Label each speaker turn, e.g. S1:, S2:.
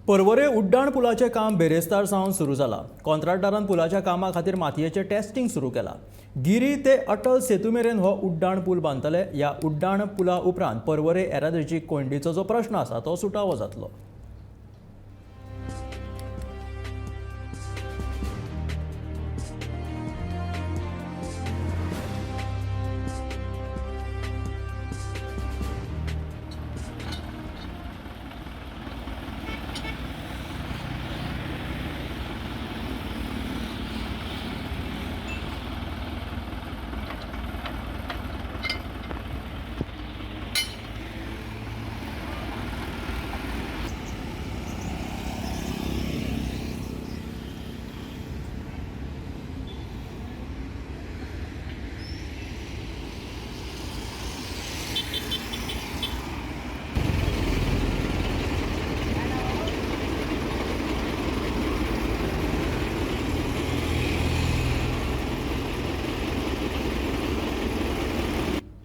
S1: पर्वरे उड्डाण पुलाचें काम बेरेस्तार सावन सुरू जालां. कॉन्ट्रॅक्टरान पुलाच्या कामा खातीर मातयेचें टेस्टिंग सुरू केलां. गिरी ते अटल सेतू मेरेन हो उड्डाण पूल बांदतले. ह्या उड्डाण पुला उपरांत पर्वरे येरादारीची कोंयडीचो जो प्रश्न आसा तो सुटावो जातलो.